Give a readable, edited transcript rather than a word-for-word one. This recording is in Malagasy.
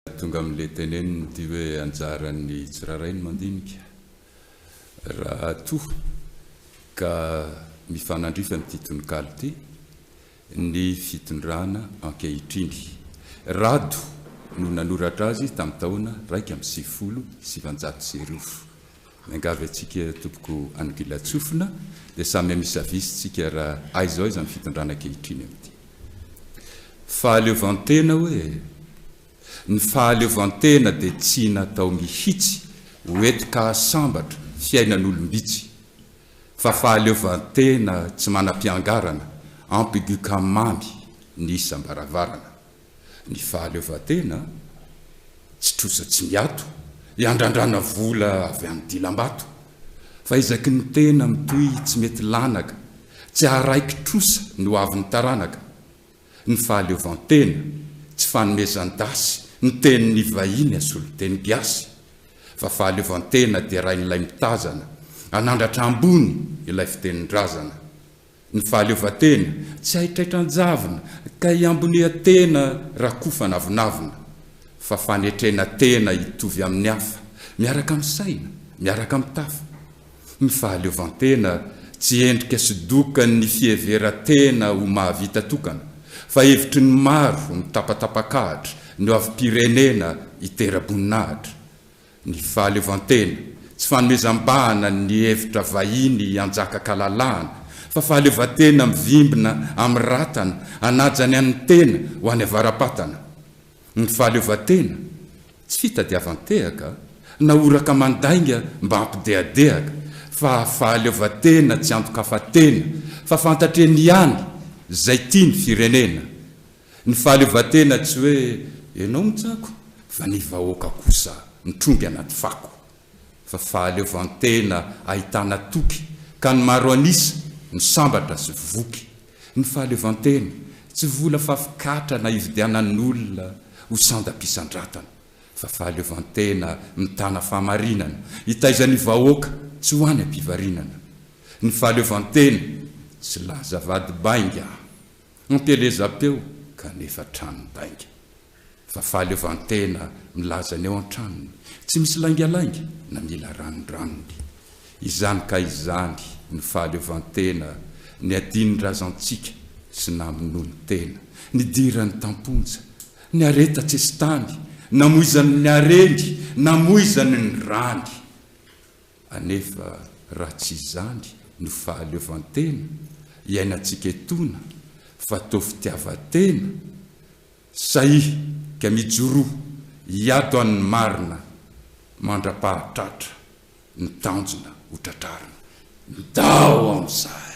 Tonga amin'ilay teneniny ity hoe anjaran'ny tsirairay ny mandinika. Raha toa ka mifanandrify amin'ity tononkalo ity ny fitondrana ankehitriny. Rado no nanoratra azy tamin'ny taona 1991. Miangavy antsika tompoko Angilatsofina dia samy hamisavisa tsika raha aiza ho aiza ny fitondrana ankehitriny amin'ity. Fahaleovantena hoe? Ny fahaleovantena dia tsy natao mihitsy ho enti-kahasambatra fiainan'olom-bitsy fa fahaleovantena tsy manam-piangarana ampigoka mamy ny isam-baravarana. Ny fahaleovantena tsy trosa tsy miato, iandrandrana vola avy any dilambato, fa ezaky ny tena mitohy tsy mety lanaka, tsy haharaiky-trosa ny ho avin'ny taranaka. Ny fahaleovantena tsy fanomezan-dasy ny tenin'ny vahiny asolo teny gasy, fa fahaleovantena derain'ilay mitazana, anandratra ambony ilay fitenin-drazana. Ny fahaleovantena tsy haitraitran-javona ka hiamboneha-tena rakofana avonavona, fa fanetrena tena hitovy amin'ny hafa, miaraka amin'ny saina, miaraka amin'ny tafa. Ny fahaleovantena tsy endrika sy dokan'ny fiheveran-tena ho mahavita tokana, fa hevitry ny maro mitapatapakahatra ny hoavim-pirenena hitera-boninahitra. Ny fahaleovantena, tsy fanomezam-bahana ny hevitra vahiny hanjaka-kalalahana, fa fahaleovantena mivimbina amin'ny ratana, hanaja ny an'ny tena ho any avara-patana. Ny fahaleovantena, tsy fitadiavan-tehaka, na horaka mandainga mba hampidehadehaka, fa fahaleovantena tsy andokafa-tena, fa fantatr'eny ihany izay tia ny firenena. Ny fahaleovantena tsy hoe enao mitsako fa ny vahoaka kosa mitrongy anaty fako. Fa fahaleovantena ahitana toky ka ny maro an'isa no sambatra sy voky. Ny fahaleovantena tsy vola fafikatra na ividianan'olona ho sandam-pisandratana fa fahaleovantena mitana fahamarinana hitaiza ny vahoaka tsy ho any am-pivarinana. Ny fahaleovantena tsy laza vady bainga. Ampielezam-peo kanefa tranon-dainga. Fa fahaleovantena milaza ny ao an-tranony, tsy misy laingalainga na mila ranondranony. Izany ka izany no fahaleovantena niadian'ny razantsika sy namonoany tena, nidirany tam-ponja, niaretan-tsesitany, namoizany ny hareny, namoizany ny rany. Anefa raha tsy izany no fahaleovantena iainantsika etoana fa toa fitiavan-tena, sahia ka mijoroa hiato an'ny marina mandra-pahatratra ny tanjona ho tratrarina. Ndao amin'izay!